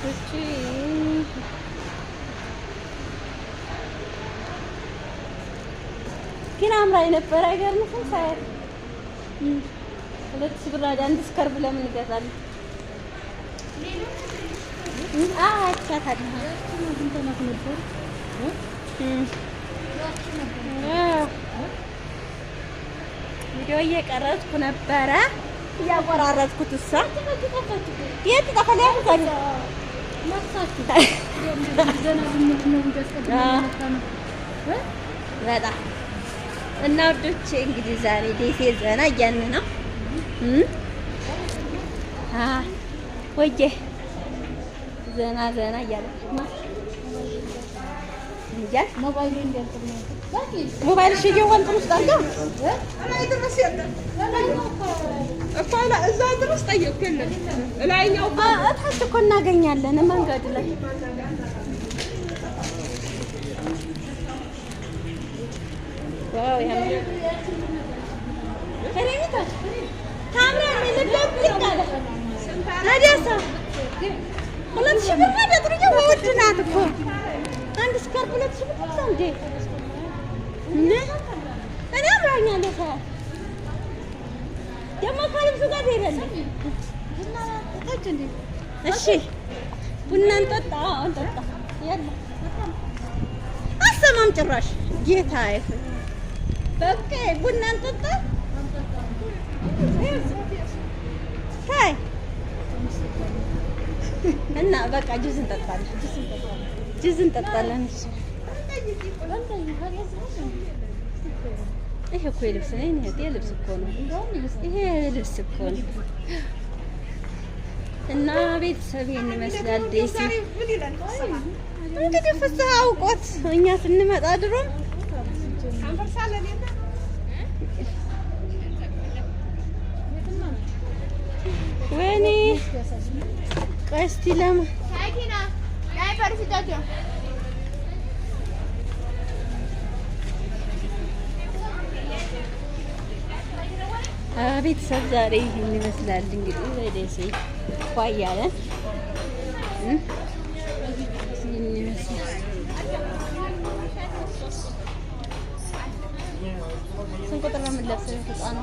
ውዶቼ ግን አምራ የነበረ አይገርምሽም? ሳያት 2000 ብር አንድ scarf ለምን እገዛለሁ? አይቻታለሁ። ቪዲዮ እየቀረጽኩ ነበረ እያቆራረጥኩት። እሷ የት ጠፈላ በጣም። እና ውዶቼ እንግዲህ ዛሬ ደሴ ዘና እያልን ነው። ወዬ ዘና ዘና እያለ ሞባይል ሽየው እንትን ውስጥ አድርገው እዛ ድረስ ጠየቅኩ። የለም እላይኛው እታች እኮ እናገኛለን መንገድ ላይ። Wow ያምራል። ታምራለች። ልብ አለ። ታዲያሳ 2000 ብር ማለት ነው። ውድ ናት እኮ አንድ scarf 2000 ብር ነው እንዴ? እኔ አምራኛለሁ። ደግሞ ከልብሱ ጋር ትሄዳለች። እሺ ቡና እንጠጣ እንጠጣ። ያለ አሰማም ጭራሽ ጌታ በቃ ቡና እንጠጣ። ታይ እና በቃ ጁስ እንጠጣለን፣ ጁስ እንጠጣለን። እሺ ይሄ እኮ የልብስ ነው። ይሄ የልብስ እኮ ነው። ይሄ ልብስ እኮ ነው። እና ቤተሰብ ይሄን ይመስላል። ደሴ እንግዲህ ፍስሀ አውቆት እኛ ስንመጣ ድሮም ወይኔ ቆይ እስቲ ለምን ቤተሰብ ዛሬ ይህን ይመስላል። እንግዲህ በደሴ ኳ እያለን ይህን ይመስላል። ስንት ቁጥር ነው የምንለብሰው? ህፃኑ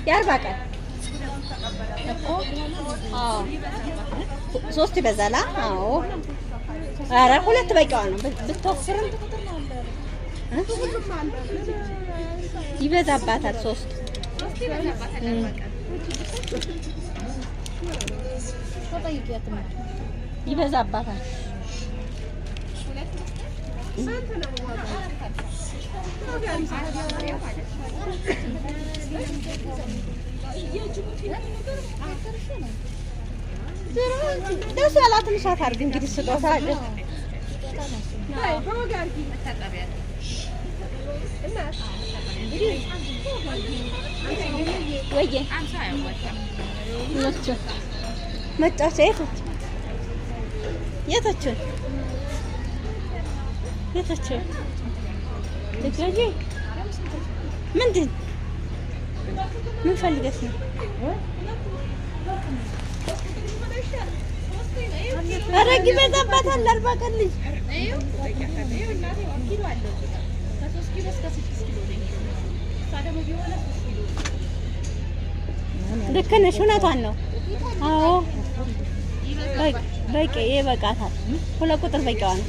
የ40 ቀን እኮ አዎ፣ ሶስት ይበዛል። አዎ፣ ኧረ ሁለት በቂዋ ነው። ብትወፍርም ይበዛባታል። ሶስት ይበዛባታል። ደስ ያላትን እሳት አድርግ እንግዲህ ስጦታ አለ። ወይዬ መጫወቻ የቶች የቶችን የቶችን ልትገዢ ምንድን ምን ፈልገሽ ነው? ኧረ ይበዛባታል። 40 ቀን ልጅ ልክ ነሽ። እውነቷን ነው። አዎ በቂ ይበቃታል። ሁለት ቁጥር በቂዋ ነው።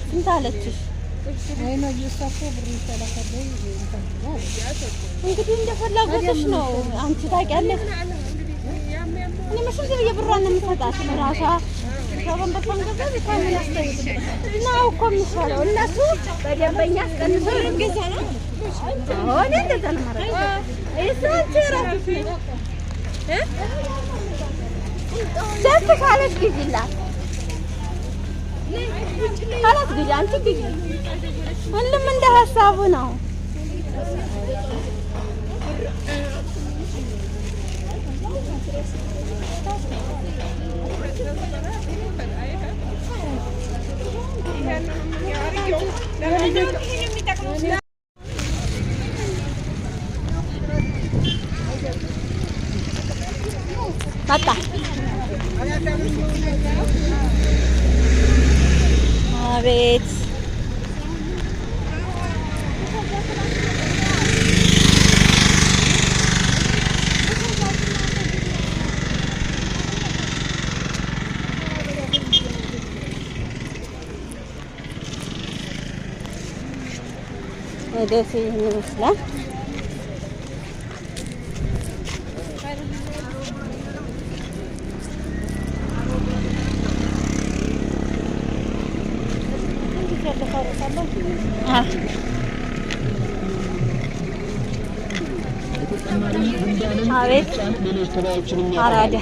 ስንት አለችሽ? እንግዲህ እንደ ፍላጎትሽ ነው። አንቺ ታውቂያለሽ። እኔ መቼም ዝም ብዬ ብሯን ነው የምሰጣት። ራሷ ነው እኮ የሚሻለው። እነሱ በደንበኛ አስቀንሰው ነው። እኔ እንደዛ ነው የማደርገው። እሱ አንቺ እራስሽ ደስ ካለሽ ግዢላት፣ ካላት ግዢ፣ አንቺ ግዢ። ሁሉም እንደ ሀሳቡ ነው። መጣ። አቤት ደሴ ይህን ይመስላል። አቤት አራዳ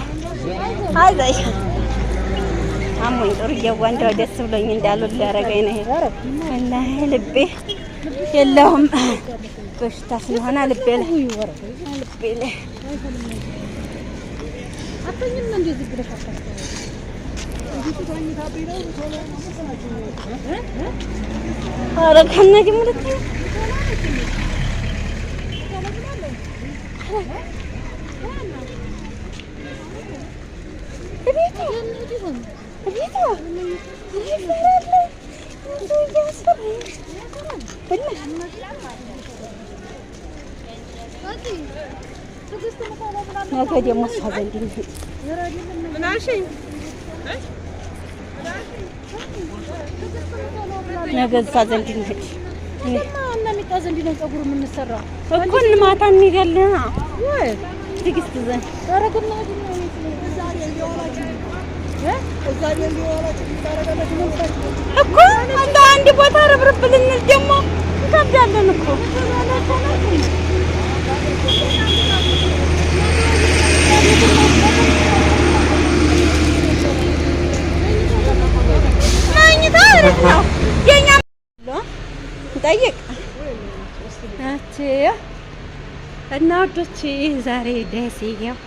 አይዞሽ አሞኝ ጥሩ እየዋ እንደው ደስ ብሎኝ እንዳሉ ሊያደርገኝ ነው። ወላሂ ልቤ የለውም በሽታ ስለሆነ ልቤ ላይ ልቤ ላይ ኧረ ከእነ ደግሞ ልታይ ነገ ደግሞ እሷ ዘንድ እንሂድ። ምን አልሽኝ? ነገ እሷ ዘንድ እንሂድ እና ሚጣ ዘንድ ነው ፀጉር የምንሰራው እኮ ማታ እንሄዳለን። ትዕግስት ዘንድ ኧረ ግን መሄድ ነው እኮ እንደው አንድ ቦታ ርብርብ ልንል ደግሞ እንከብዳለን እኮ። መኝታ አሪፍ ነው የኛ እንጠይቅ እና ወዶች ዛሬ ደሴ ያው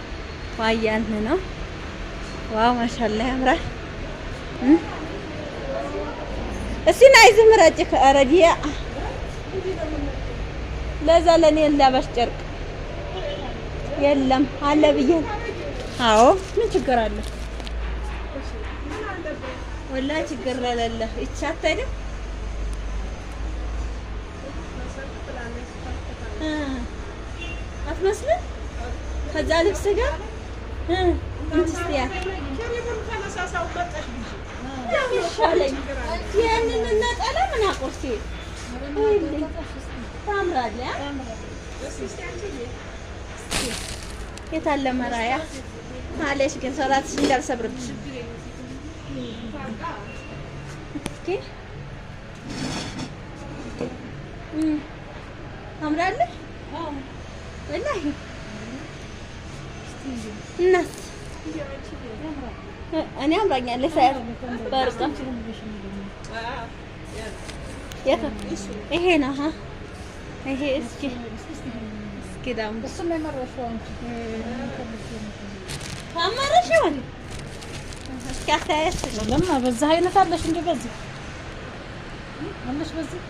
ዋያልን ነው። ዋው ማሻአላ ያምራል። እስኪ ናይ ዝምረጭ ከረዲያ ለዛ ለኔ ላባሽ ጨርቅ የለም አለ ብዬ አዎ ምን ችግር አለ? ወላሂ ችግር ለሌለ ይቺ አትሄድም አትመስልም? ከዛ ልብስ ጋር ይሻለኝ ይህንን ነጠላ ምን አቆርሴ ታምራለህ። የት አለ መራያ አለሽ? ግን ሰላትሽ እንዳልሰብርብሽ እስኪ ታምራለህ። ወላሂ እናስ እኔ አምራኛለሁ። ሳያት በርቀት ይሄ ነው ይሄ እስኪ እስኪ ደግሞ ታመረሽ ይሆን እስኪ አስተያየት ለማ በዛ አይነት አለሽ እንደ በዚህ አለሽ በዚህ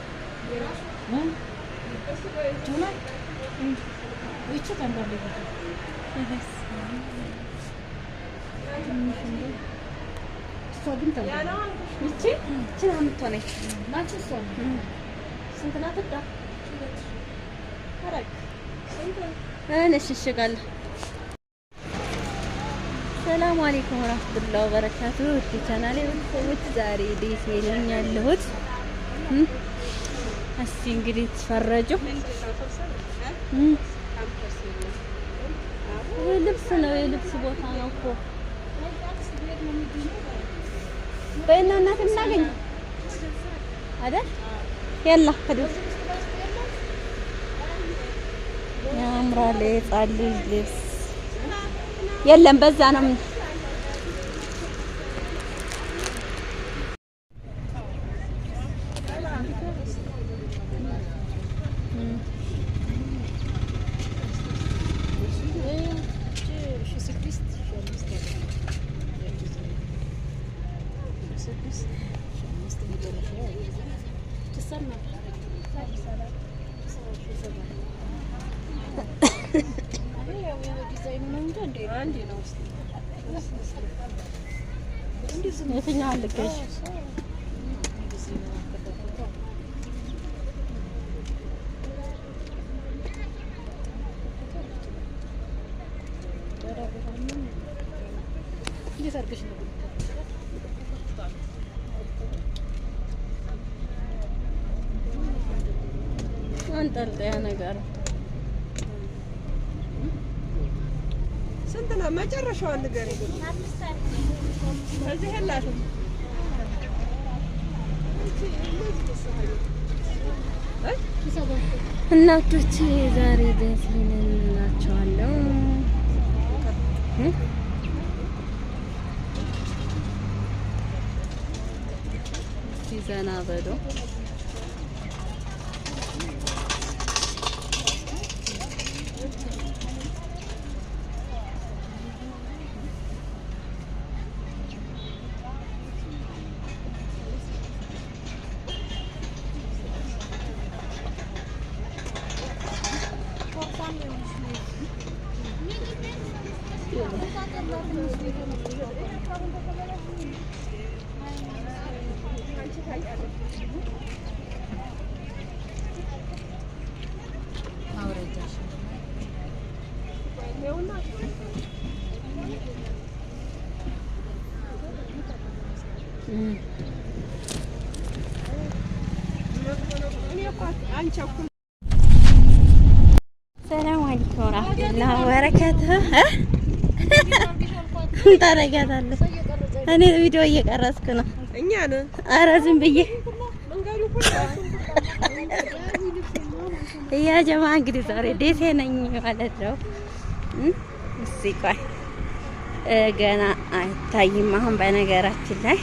ይቺ ታምራለች። እሷ ግን ታምራለች። ይቺ ይቺ ነው የምትሆነኝ። ናንቺ እሷ ስንት ናት? እዳ አረግ እኔ እሸሸጋለሁ። ሰላም አለይኩም ወራህመቱላሂ ወበረካቱ። ውድ ቻናሌ ቤተሰቦች ዛሬ ደሴ ነኝ ያለሁት። እስኪ እንግዲህ ትፈረጁ። ልብስ ነው የልብስ ቦታ ነው እኮ በይና እናት እናገኝ አይደል? ያላ ሂዱ። ያምራል የሕፃን ልጅ ልብስ የለም። በዛ ነው የትኛውን ልገዥ? እንዴት አድርገሽ ነው? አንጠልጣያ ነገር ስንት ነው? መጨረሻዋን ንገሪኝ። እዚህ የላትም። እናቶቼ ዛሬ ደስ ይላችኋለሁ። እስቲ ዘና በሉ። ሰላም አለይኩም ወራህመቱላሂ ወበረካቱሁ። ታረጋታለህ። እኔ ቪዲዮ እየቀረጽኩ ነው። እኛን ኧረ ዝም ብዬ መንገዱ ሁሉ ያ ጀማ እንግዲህ ዛሬ ደሴ ነኝ ማለት ነው። እስኪ ቆይ ገና አይታይም። አሁን በነገራችን ላይ